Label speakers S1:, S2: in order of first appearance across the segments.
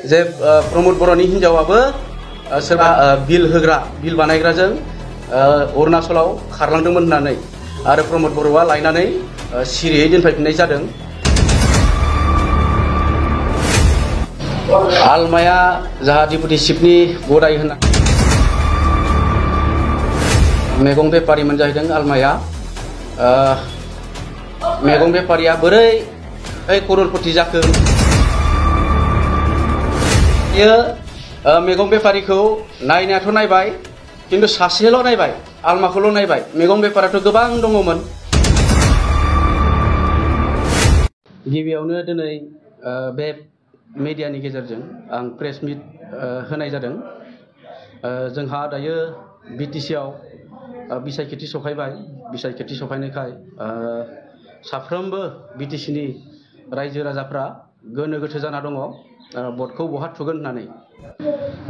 S1: जे प्रमोद बर'नि हिनजावाबो सोरबा बिल बानायग्राजों अरुणाचलाव खारलांदोंमोन होननानै आरो प्रमोद बर'आ लायनानै सिरियै दोनफैफिननाय जादों। आलमाया जाहा डिपुटि चिफनि गदाय होनना मैगं बेपारिमोन जाहैदों आलमाया। मैगं बेपारिया बोरै करोड़पति जाखो? मैगं बेपारिखौ नायनायाथ' नायबाय किन्तु सासेल' नायबाय, आलमाखौल' नायबाय। मैगं बेपाराथ' गोबां दङमोन। गिबियावनो दिनै बे मिडियानि गेजेरजों आं प्रेस मिट होनाय जादों। जोंहा दायो बिटिसिआव बिसायख'थि सफायबाय। बिसायख'थि सफायनायखाय साफ्रोमबो बिटिसिनि रायजो राजाफ्रा गोनो गोथो जाना दङ भटखौ बहा थुगोन होननानै।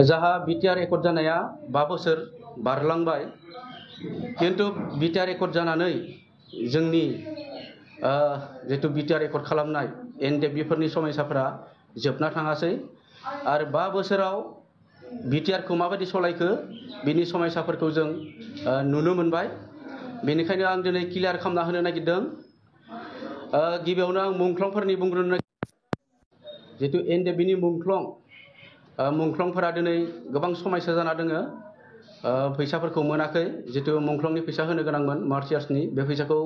S1: जाहा बिटिआर एकर्ड जानाया 5 बोसोर बारलांबाय, किन्तु बिटिआर एकर्ड जानानै जोंनि जितु बिटिआर एकर्ड खालामनाय एनडिएफबिफोरनि समयसाफोरा जोबना थाङासै आरो 5 बोसोराव बिटिआरखौ माबायदि सलायखो बिनि समयसाफोरखौ जों नुनो मोनबाय। बेनिखायनो आं दिनै क्लियार खालामना होनो नागिरदों। गिबियावनो आं मुंख्लंफोरनि बुंग्रोनो जितु एनडिएफबिनि मुंख्लंफोरा दिनै गोबां समयसा जाना दोङो। फैसाफोरखौ मोनाखै, जितु मुंख्लंनि फैसा होनो गोनांमोन मार्च यार्सनि, बे फैसाखौ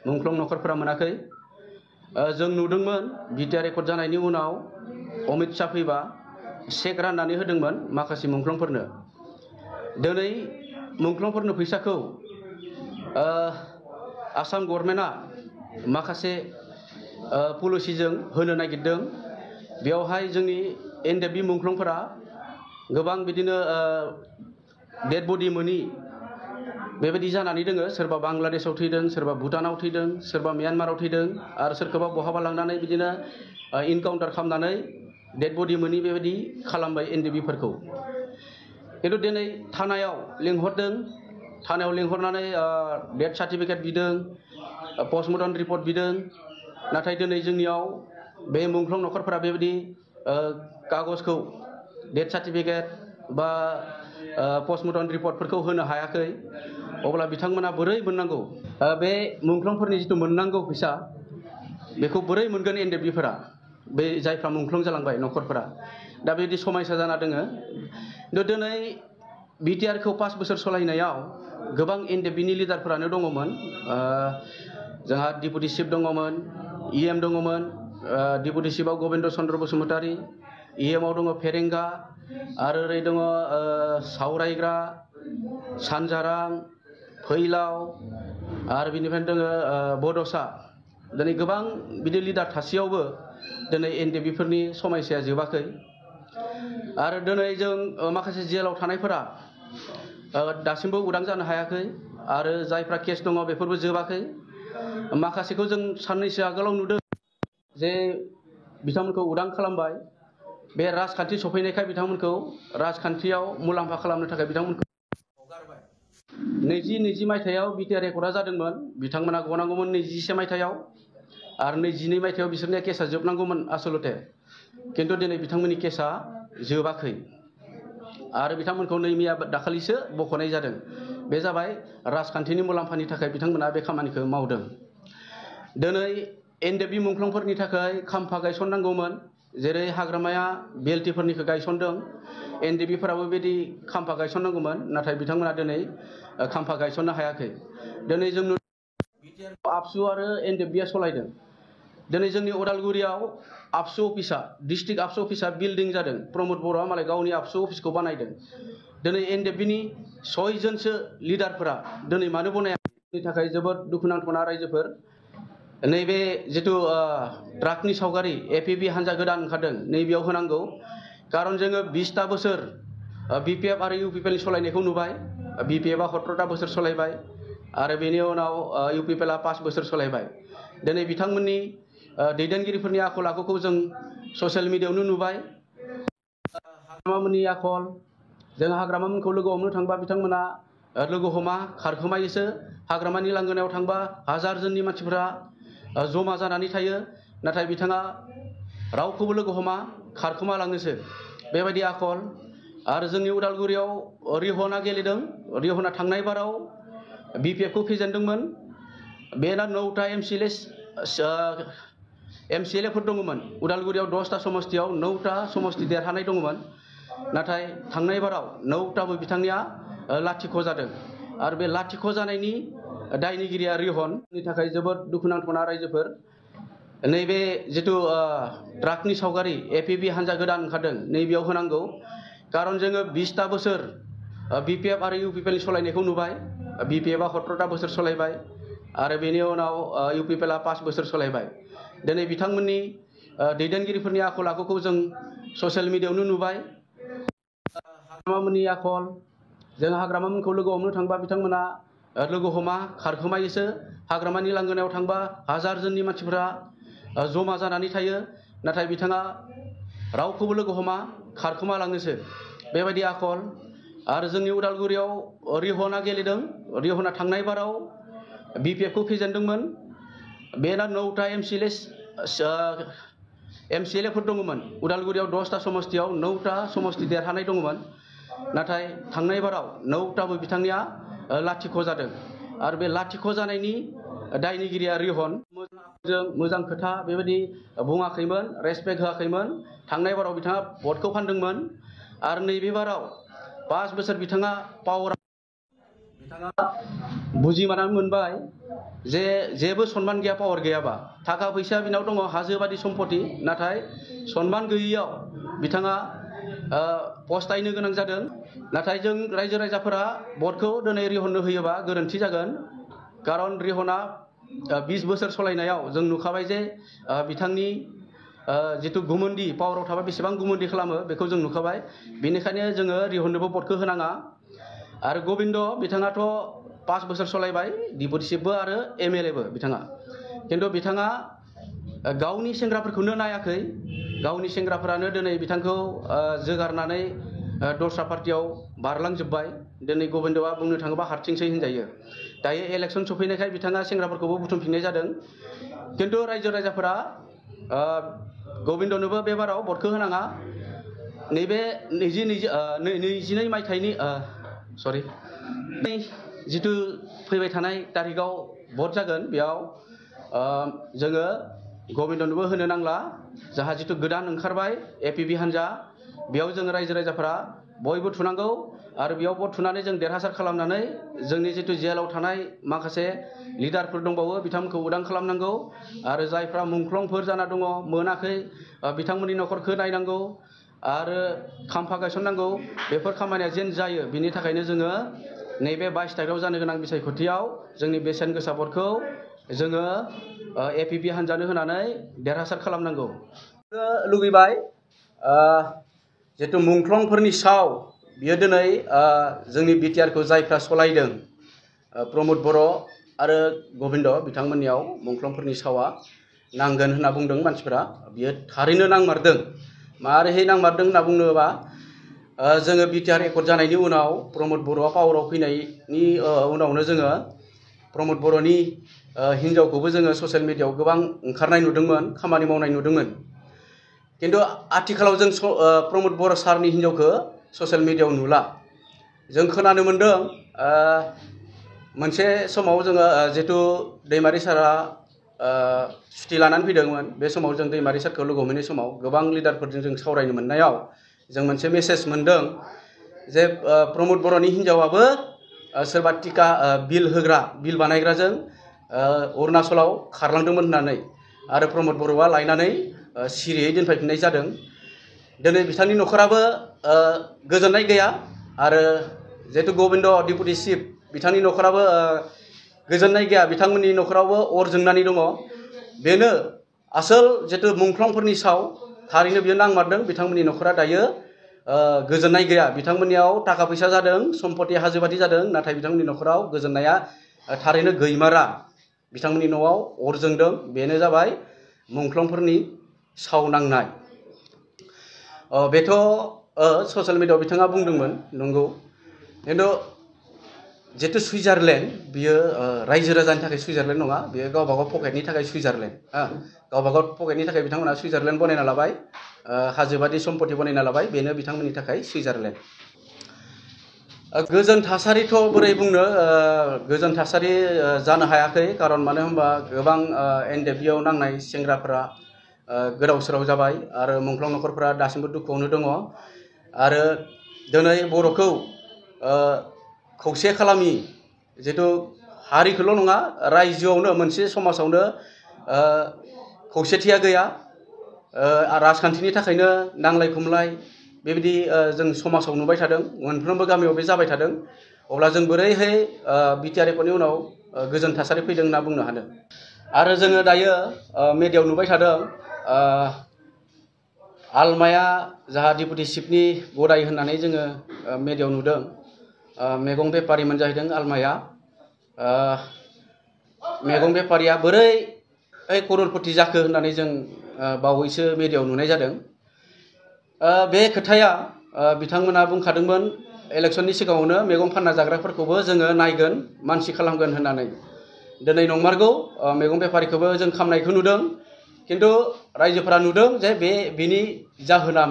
S1: मुंख्लं नखरफोरा मोनाखै। जों नुदोंमोन बिटिआर एकर्ड जानायनि उनाव अमित शाह फैबा चेक राननानै होदोंमोन माखासे मुंख्लंफोरनो। दिनै मुंख्लंफोरनो फैसाखौ आसाम गभर्नमेन्टआ माखासे पलिसिजों होनो नागिरदों। बेवहाय जोंनि एनडिएफबि मुंख्लंफोरा गोबां बिदिनो डेड बडि मोनि बेबायदि जानानै दोङो। सोरबा बांलादेशआव थैदों, सोरबा भुटानाव थैदों, सोरबा म्यानमाराव थैदों आरो सोरखौबा बहाबा लांनानै बिदिनो इनकाउन्टार खालामनानै डेड बडि मोनि बेबायदि खालामबाय एनडिएफबिफोरखौ। किन्तु दिनै थानायाव लिंहरदों, थानायाव लिंहरनानै डेथ सार्टिफिकेट बिदों, पस्टमर्टम रिपर्ट बिदों। नाथाय दिनै जोंनियाव बे मुंख्लं नखरफोरा बेबायदि कागजखौ डेथ सार्टिफिकेट बा पस्टमर्टम रिपर्टफोरखौ होनो हायाखै। अब्ला बिथांमोना बोरै मोननांगौ? बे मुंख्लंफोरनि जितु मोननांगौ फैसा बेखौ बोरै मोनगोन एनडिएफबिफोरा, बे जायफ्रा मुंख्लं जालांबाय नखरफोरा? दा बेबायदि समयसा जाना दोङो। दिनै बिटिआरखौ 5 बोसोर सलायनायाव गोबां एनडिएफबिनि लिडारफोरानो दङमोन। जोंहा डिपुटि चिफ दङमोन, इएम दङमोन। डिपुटि चिफआव गबिन्द चन्द्र बसुमतारी, इएमआव दङ फेरेंगा, आरो ओरै दङ सावरायग्रा, सानजारां, फैलाव, आरो बिनिफ्रायनो दङ बड'सा। दिनै गोबां बिदि लिडार थासेयावबो दिनै एनडिएफबिफोरनि समयसाया जोबाखै। आरो दिनै जों माखासे जेलाव थानायफोरा दासिमबो उदां जानो हायाखै आरो जायफ्रा केस दङ बेफोरबो जोबाखै। माखासेखौ जों साननैसो आगोलाव नुदों जे बिथांमोनखौ उदां खालामबाय। बे राजखान्थि सफैनायखाय बिथांमोनखौ राजखान्थियाव मुलाम्फा खालामनो थाखाय बिथांमोनखौ हगारबाय। 2020 मायथाइयाव बिटिआर एकर्डआ जादोंमोन, बिथांमोना गनांगौमोन 21 मायथाइयाव आरो 22 मायथाइयाव बिसोरनिया केसा जोबनांगौमोन आसलते। किन्तु दिनै बिथांमोननि केसा जोबाखै आरो बिथांमोनखौ नै मैया दाखालिसो बख'नाय जादों। बे जाबाय राजखान्थिनि मुलाम्फानि थाखाय बिथांमोना बे खामानिखौ मावदों। दिनै एनडिएफबि मुंख्लंफोरनि थाखाय खाम्फा गायसननांगौमोन, जेरै हाग्रामाया बिएलटिफोरनिखौ गायसनदों। एनडिएफबिफोराबो बेबायदि खाम्फा गायसननांगौमोन, नाथाय बिथांमोना दिनै खाम्फा गायसननो हायाखै। दिनै जों बिटिआरखौ आबसु आरो एनडिएफबिया सलायदों। दिनै जोंनि उदालगुरियाव आबसु अफिसा, डिस्ट्रिक्ट आबसु अफिसा बिल्डिं जादों। प्रमोद बर'आ मालाय गावनि आबसु अफिसखौ बानायदों। दिनै एनडिएफबिनि 6 जनसो लिडारफोरा दिनै मानो बनायाखै? थाखाय जोबोद दुखुनांथावना रायजोफोर। नैबे जितु ट्राकनि सावगारि एपिबि हान्जा गोदान ओंखारदों, नैबेयाव होनांगौ। कारन जोङो 20टा बोसोर बिपिएफ आरो इउपिपिएलनि सलायनायखौ नुबाय। बिपिएफआ 17टा बोसोर सलायबाय आरो बेनि उनाव इउपिपिएलआ 5 बोसोर सलायबाय। दिनै बिथांमोननि दैदेनगिरिफोरनि आखल आखुखौ जों ससियेल मिडियायावनो नुबाय। हाग्रामामोननि आखल, जों हाग्रामामोनखौ लोगो हमनो थांबा बिथांमोना लोगो हमा, खारखोमायोसो। हाग्रामानि लांगोनायाव थांबा 1000 जननि मानसिफोरा जमा जानानै थायो, नाथाय बिथाङा रावखौबो लोगो हमा, खारखोमालाङोसो। बेबायदि आखल आरो जोंनि उदालगुरियाव रिहना गेलेदों रिहना थांनाय बाराव BPF खौ फेजेनदोंमोन बेना 9टा MCLA फोर दङमोन उदालगुरियाव 10टा समस्तियाव 9टा समस्ति देरहानाय दङमोन नाथाय थांनाय बाराव 9टाबो बिथांनिया लाथिख' जादों आरो बे लाथिख' जानायनि दायनिगिरिया रिहननि थाखाय जोबोद दुखुनांथावना रायजोफोर नैबे जितु ट्राकनि सावगारि APB हान्जा गोदान ओंखारदों नैबेयाव होनांगौ कारन जोङो 20टा बोसोर BPF आरो UPPL नि सलायनायखौ नुबाय BPF आ 17टा बोसोर सलायबाय आरो बेनि उनाव UPPL आ 5 बोसोर सलायबाय दिनै बिथांमोननि दैदेनगिरिफोरनि आखल आखुखौ जों ससियेल मिडियायावनो नुबाय हाग्रामामोननि आखल जों हाग्रामामोनखौ लोगो हमनो थांबा बिथांमोना लोगो हमा खारखोमायोसो हाग्रामानि लांगोनायाव थांबा हाजार जननि मानसिफोरा जमा जानानै थायो नाथाय बिथाङा रावखौबो लोगो हमा खारखोमालाङोसो बेबायदि आखल आरो जोंनि उदालगुरियाव रिहना गेलेदों रिहना थांनाय बाराव BPF खौ फेजेनदोंमोन बेना 9टा MCLA फोर दङमोन उदालगुरियाव 10टा समस्तियाव 9टा समस्ति देरहानाय दङमोन नाथाय थांनाय बाराव 9टाबो बिथांनिया लाथिख' जादों आरो बे लाथिख' जानायनि दायनिगिरिया रिहन मोजां खोथा बेबायदि बुङाखैमोन रेसपेक्ट होआखैमोन थांनाय बाराव बिथाङा भटखौ फानदोंमोन आरो नैबे बाराव 5 बोसोर बिथाङा पावर बिथाङा बुजिमानानै मोनबाय जे जेबो सनमान गैया पावर गैयाबा थाखा फैसा बिनाव दङ हाजो बादि सम्पति नाथाय सनमान गैयैयाव बिथाङा पस्तायनो गोनां जादों नाथाय जों रायजो राजाफोरा भटखौ दिनै रिहननो होयोबा गोरोन्थि जागोन कारन रिहना 20 बोसोर सलायनायाव जों नुखाबाय जे बिथांनि जितु गुमोनदि पावराव थाबा बेसेबां गुमोनदि खालामो बेखौ जों नुखाबाय बेनिखायनो जोङो रिहननोबो भटखौ होनाङा आरो गोविन्द बिथाङाथ' 5 बोसोर सलायबाय डिपुटि चिफबो आरो MLA बो बिथाङा किन्तु बिथाङा गावनि सेंग्राफोरखौनो नायाखै गावनि सेंग्राफोरानो दिनै बिथांखौ जोगारनानै दस्रा पार्टियाव बारलांजोब्बाय दिनै गोविन्दआ बुंनो थाङोबा हारसिंसै होनजायो दायो इलेक्सन सफैनायखाय बिथाङा सेंग्राफोरखौबो बुथुमफिननाय जादों किन्तु रायजो राजाफोरा गोविन्दनोबो बे बाराव भटखौ होनाङा नैबे 2022 मायथाइनि सरि जितु फैबाय थानाय तारिखआव भट जागोन बेयाव जोङो गोविन्दनोबो होनो नांला जाहा जितु गोदान ओंखारबाय APB हान्जा बेयाव जों रायजो राजाफोरा बयबो थुनांगौ आरो बेयाव भट थुनानै जों देरहासार खालामनानै जोंनि जितु जेलाव थानाय माखासे लिडारफोर दंबावो बिथांमोनखौ उदां खालामनांगौ आरो जायफ्रा मुंख्लंफोर जाना दङ मोनाखै बिथांमोननि न'खरखौ नायनांगौ आरो खाम्फा गायसननांगौ बेफोर खामानिया जेन जायो बिनि थाखायनो जोङो नैबे 22 तारिखआव जानो गोनां बिसायख'थियाव जोंनि बेसेन गोसा भटखौ जोङो APB हान्जानो होनानै देरहासार खालामनांगौ लुगैबाय जितु मुंख्लंफोरनि साव बियो दिनै जोंनि BTR खौ जायफ्रा सलायदों प्रमोद बर' आरो गोविन्द बिथांमोननियाव मुंख्लंफोरनि सावा नांगोन होनना बुंदों मानसिफोरा बियो थारैनो नांमारदों मारैहाय नांमारदों होनना बुङोबा जोङो BTR एकर्ड जानायनि उनाव प्रमोद बर'आ पावराव फैनायनि उनावनो जोङो प्रमोद बर'नि हिन्जावखौबो जोङो ससियेल मिडियायाव गोबां ओंखारनाय नुदोंमोन खामानि मावनाय नुदोंमोन किन्तु आथिखालाव जों प्रमोद बर' सारनि हिन्जावखौ ससियेल मिडियायाव नुला जों खोनानो मोन्दों मोनसे समाव जोङो जितु दैमारि सारा सुटि लानानै फैदोंमोन बे समाव जों दैमारि सारखौ लोगो हमहैनाय समाव गोबां लिडारफोरजों जों सावरायनो मोननायाव जों मोनसे मेसेज मोन्दों जे प्रमोद बर'नि हिन्जावाबो सोरबा टिका बिल होग्रा बिल बानायग्राजों अरुणाचलाव खारलांदोंमोन होननानै आरो प्रमोद बर'आ लायनानै सिरियै दोनफैफिननाय जादों दिनै बिथांनि न'खराबो गोजोननाय गैया आरो जिहेतु गोविन्द डिपुटि चिफ बिथांनि न'खराबो गोजोननाय गैया बिथांमोननि न'खरावबो अर जोंनानै दङ बेनो आसोल जितु मुंख्लंफोरनि साव थारैनो बियो नांमारदों बिथांमोननि न'खरा दायो गोजोननाय गैया बिथांमोननियाव थाखा फैसा जादों सम्पति हाजोबादि जादों नाथाय बिथांमोननि न'खराव गोजोननाया थारैनो गैमारा बिथांमोननि न'आव अर जोंदों बेनो जाबाय मुंख्लंफोरनि साव नांनाय बेथ' ससियेल मिडियायाव बिथाङा बुंदोंमोन नंगौ किन्तु जितु सुइजारलेण्ड बियो रायजो राजानि थाखाय सुइजारलेण्ड नङा बियो गावबागाव पकेटनि थाखाय सुइजारलेण्ड गावबागाव पकेटनि थाखाय बिथांमोना सुइजारलेण्ड बनायना लाबाय हाजोबादि सम्पति बनायना लाबाय बेनो बिथांमोननि थाखाय सुइजारलेण्ड। गोजोन थासारिथ' बोरै बुंनो गोजोन थासारि जानो हायाखै खारन मानो होनबा गोबां एनडेबिआव नांनाय सेंग्राफोरा गोदाव सोराव जाबाय आरो मुंख्लं नखरफोरा दासिमबो दुखुआवनो दङ आरो दिनै बर'खौ खौसे खालामि जितु हारिखौल' नङा रायजोआवनो मोनसे समाजावनो खौसेथिया गैया राजखान्थिनि थाखायनो नांलाय खमलाय बेबायदि जों समाजाव नुबाय थादों मोनफ्रोमबो गामियाव बे जाबाय थादों अब्ला जों बोरैहाय बिटिआर एफर्डनि उनाव गोजोन थासारि फैदों होनना बुंनो हादों आरो जोङो दायो मिडियायाव नुबाय थादों आलमाया जाहा डिपुटि चिफनि गदाय होननानै जोङो मिडियायाव नुदों मैगं बेफारिमोन जाहैदों आलमाया मैगं बेफारिया बोरै करोड़पति जाखो होननानै जों बावैसो मिडियायाव नुनाय जादों बे खोथाया बिथांमोना बुंखादोंमोन इलेक्शननि सिगाङावनो मैगं फानना जाग्राफोरखौबो जोङो नायगोन मानसि खालामगोन होननानै दिनै नंमारगौ मैगं बेफारिखौबो जों खामनायखौ नुदों किन्तु रायजोफोरा नुदों जे बिनि जाहोना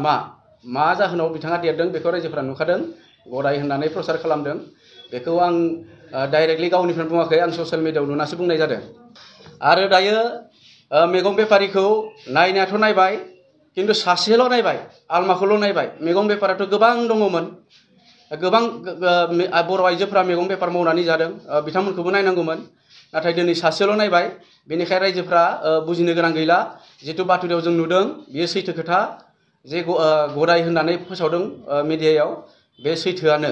S1: मा जाहोनाव बिथाङा देरदों बेखौ रायजोफोरा नुखादों गदाय होननानै प्रचार खालामदों बेखौ आं डाइरेक्टलि गावनिफ्राय बुङाखै आं ससियेल मिडियायाव नुनासो बुंनाय जादों आरो दायो मैगं बेफारिखौ नायनायाथ' नायबाय किन्तु सासेल' नायबाय आलमाखौल' नायबाय मैगं बेफाराथ' गोबां दङमोन गोबां बर' आइजोफोरा मैगं बेफार मावनानै जादों बिथांमोनखौबो नायनांगौमोन नाथाय दिनै सासेल' नायबाय बेनिखाय रायजोफ्रा बुजिनो गोनां गैला जितु बाथुरियाव जों नुदों बेयो सैथो खोथा जे गदाय होननानै फोसावदों मिडियायाव बे सैथोआनो